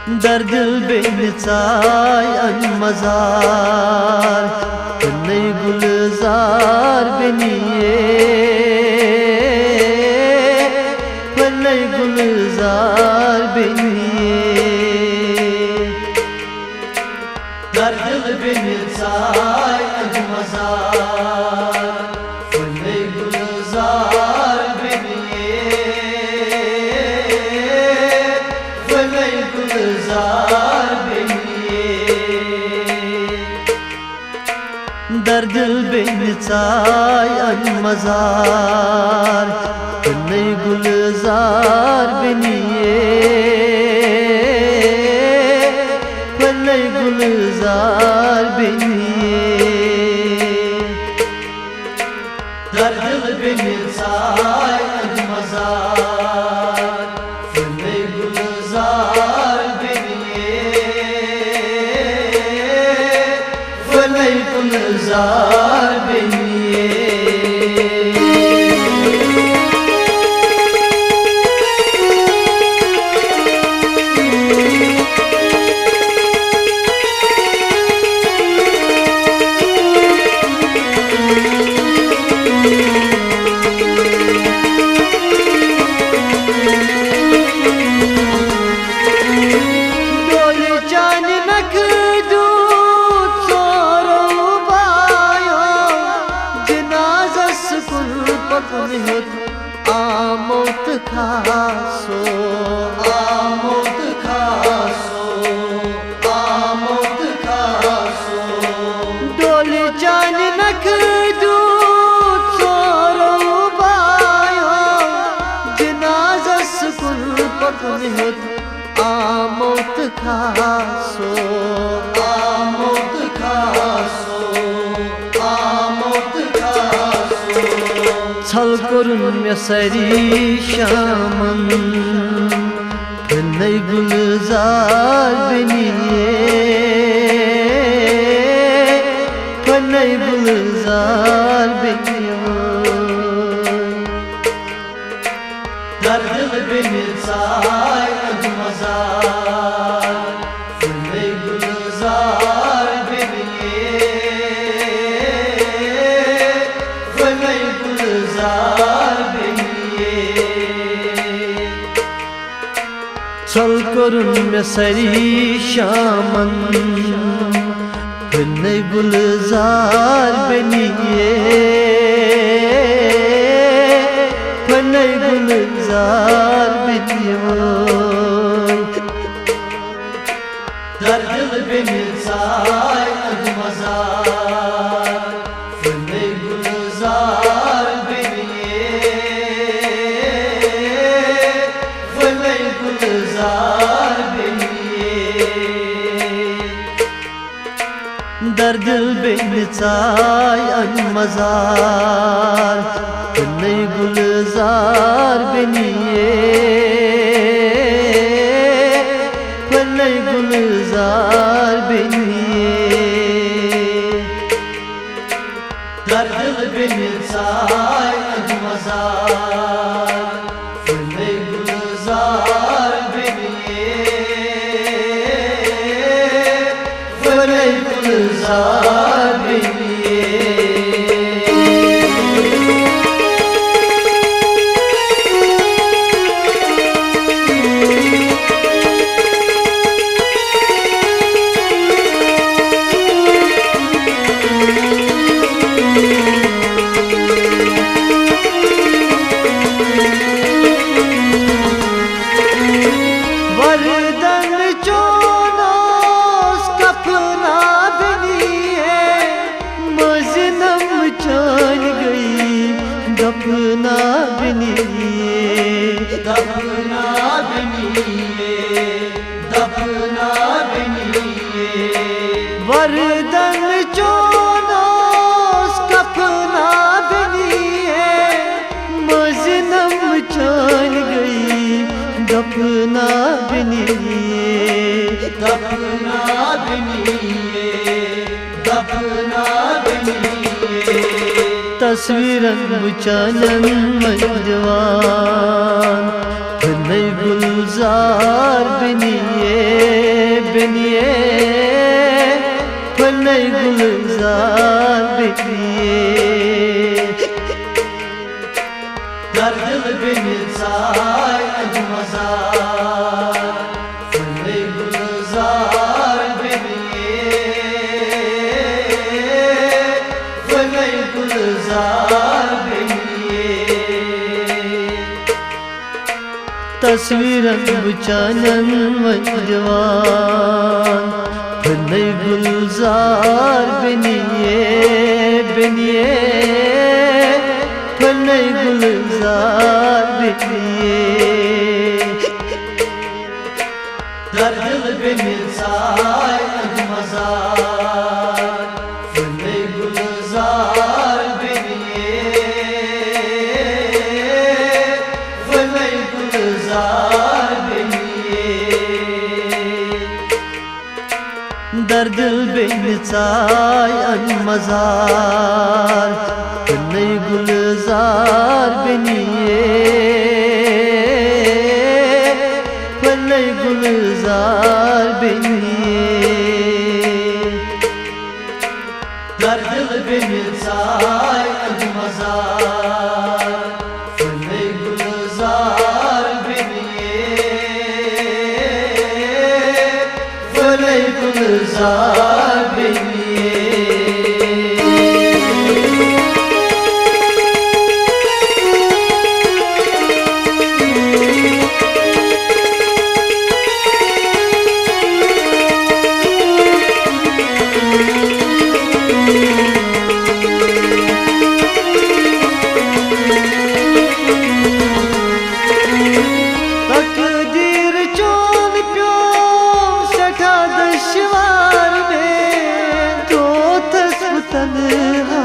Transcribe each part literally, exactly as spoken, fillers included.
دردل بیٚنہِ ژاے اَمہِ مزار، پھٔلے گُلزار بیٚنہِ، پھٔلے گُلزار بیٚنہِ۔ دردل بیٚنہِ ژاے اَمہِ مزار، پھٔلے گُلزار بیٚنہِ، پھٔلے گُلزار بیٚنہِ۔ دردل بیٚنہِ ژاے اَمہِ مزار، پھٔلے گُلزار بیٚنہِ، پھٔلے گُلزار بیٚنہِ۔ دردل بیٚنہِ ژاے اَمہِ مزار، پھٔلے گُلزار بیٚنہِ، پھٔلے گُلزار بیٚنہِ۔ ڈولہِ چانہِ نکھٕ دیُت ژورو بایو جنازس کُن پکُن ہیوٚت۔ آمو تہٕ کھاسو، آمو تہٕ کھاسو، آمو تہٕ کھاسو۔ ڈولہِ چانہِ نکھٕ دیُت ژورو بایو جنازس کُن پکُن ہیوٚت۔ آمو تہٕ کھاسو، آمو تہٕ کھاسو، آمو تہٕ کھاسو۔ ژھل کوٚرُن مےٚ ساری شامن، پھٔلے گُلزار بیٚنہِ، پھٔلے گُلزار بیٚنہِ۔ دردل بیٚنہِ ژاے اَمہِ مزار، پھٔلے گُلزار بیٚنہِ، پھٔلے گُلزار بیٚنہِ۔ ژھل کوٚرُن مےٚ ساری شامن، پھٔلے گُلزار بیٚنہِ، پھٔلے گُلزار بیٚنہِ۔ دردل بیٚنہِ ژاے اَمہِ مزار، پھٔلے گُلزار بیٚنہِ، پھٔلے گُلزار بیٚنہِ۔ دردل بیٚنہِ ژاے اَمہِ مزار، پھٔلے گُلزار بیٚنہِ، پھٔلے گُلزار بیٚنہِ۔ دردل بیٚنہِ ژاے اَمہِ مزار، پھٔلے گُلزار بیٚنہِ، پھٔلے گُلزار بیٚنہِ۔ وردن چون اوس کفنا بیٚنہِ، مٔنٛزِم چٲنۍ گٔیہِ دفنا بیٚنہِ۔ دفنا بیٚنہِ، دفنا بیٚنہِ۔ وردن چون اوس کفنا بیٚنہِ، مٔنٛزِم چٲنۍ گٔیہِ دفنا بیٚنہِ۔ دفنا بیٚنہِ، دفنا بیٚنہِ۔ تصویرن بہٕ چانٮ۪ن منٛز دِوان، پھٔلے گُلزار بیٚنہِ، بنیے، پھلے گلزار بنیے۔ دردل بن ژاے انگ مزار، پھلے گلزار بنیے، پھلے گلزار بنیے۔ تصویرن بہٕ چانٮ۪ن وۄنۍ دِوان، پھلے گلزار بنیے، بنیے، پھلے گلزار بنیے۔ دردل بن ژاے انگ مزار، پھلے گلزار بنیے، پھلے گلزار بنیے۔ دردل بن ژاے انگ مزار، پھلے گلزار بنیے، پھلے گلزار بنیے۔ دردل بن ژاے انگ مزار، پھلے گلزار بنیے، پھلے گلزار بنیے۔ تقدیر چون پیوم سٹھا دشوار میں، دوتس بہٕ تنہا،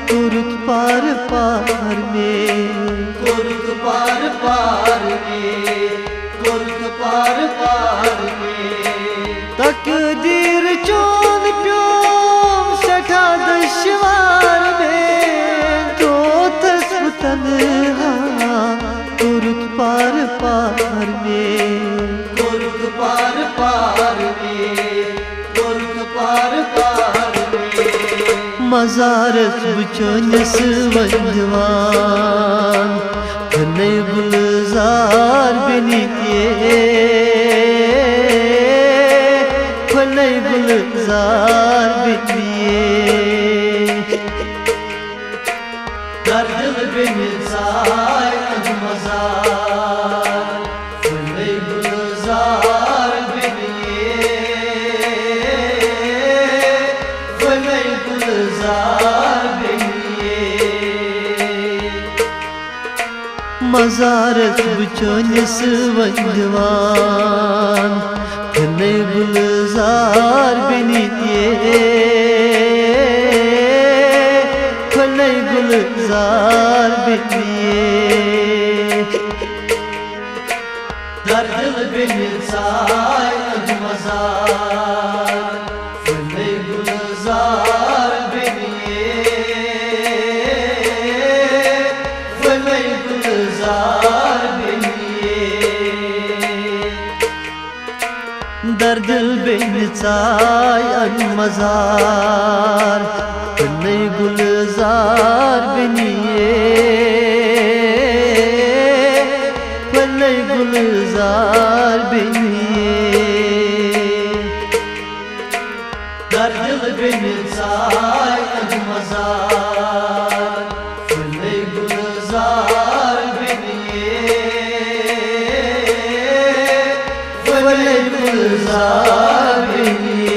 کوٚرُتھ پار پار میں۔ کوٚرُتھ پار پار میں، کوٚرُتھ پار پار میں۔ تقدیر چون پیوم سٹھا دشوار میں، دوتس بہٕ تنہا، کوٚرُتھ پار پار میں۔ کوٚرُتھ پار پار میں، کوٚرُتھ پار پار میں۔ مزارس بہٕ چٲنِس وۄنۍ دِوان، پھلے گلزار بنیے، پھلے گلزار بنیے۔ دردل بن ژاے انگ مزار، پھلے گلزار بنیے، پھلے گلزار بنیے۔ مزارس بہٕ چٲنِس وۄنۍ دِوان، پھلے گلزار بنیے، پھلے گلزار بنیے۔ دردل بن ژاے انگ مزار، پھلے گلزار بنیے، پھلے گلزار بنیے۔ دردل بن ژاے انگ مزار، پھلے گلزار بنیے، پھلے گلزار بنیے۔ دردل بن ژاے انگ مزار، پھلے گلزار بنیے، پھلے گلزار بنیے۔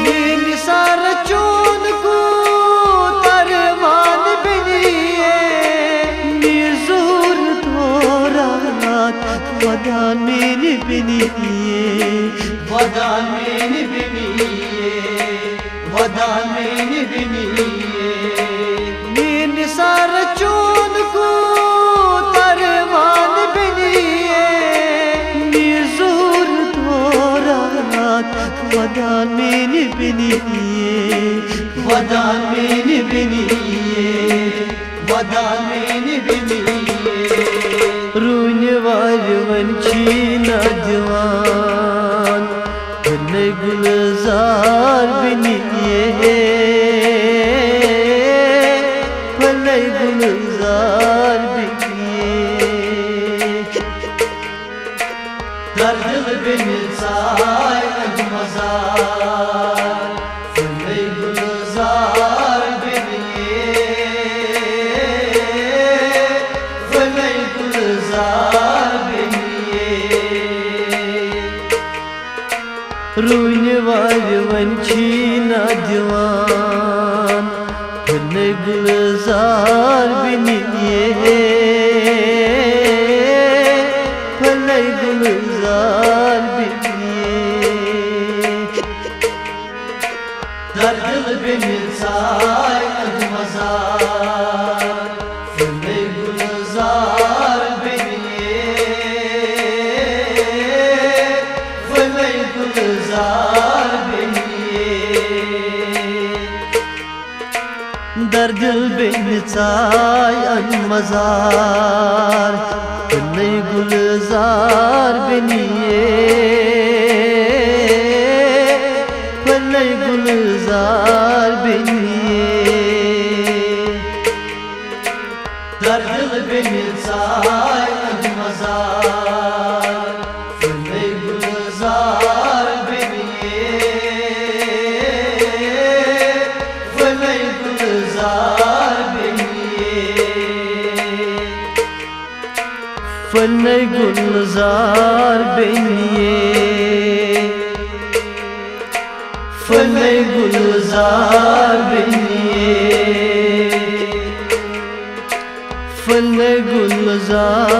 میٲنۍ سر چون کوٗتر وان بنیے، میٖر ظہوٗر دورات ودان میٲنۍ بنیے، ودان میٲنۍ بنیے، ودان میٲنۍ بنیے۔ میٲنۍ سر ودان میانہِ بیٚنہِ، ودان میانہِ بیٚنہِ، ودان میانہِ بیٚنہِ۔ روٗنہِ وارِ وۄنۍ چھی نہ دِوان، پھٔلے گُلزار بیٚنہِ، پھٔلے گُلزار بیٚنہِ۔ دردل بیٚنہِ ژاے اَنٛد مزار، پھٔلے گُلزار بیٚنہِ، پھٔلے گُلزار بیٚنہِ۔ روٗنہِ وارِ وۄنۍ چھی نہ دِوان، پھٔلے گُلزار بیٚنہِ، پھٔلے گُلزار بیٚنہِ۔ دردل بیٚنہِ ژاے اَنٛد مزار، پھٔلے گُلزار بیٚنہِ، پھٔلے گُلزار بیٚنہِ۔ دردل بیٚنہِ ژاے اَنٛد مزار، پھٔلے گُلزار بیٚنہِ، پھٔلے گُلزار بیٚنہِ۔ دردل بیٚنہِ ژاے اَنٛد مزار، پھٔلے گُلزار بیٚنہِ، پھٔلے گُلزار بیٚنہِ۔ پھٔلے گُلزار بیٚنہِ، پھٔلے گُلزار بیٚنہِ، پھٔلے گُلزار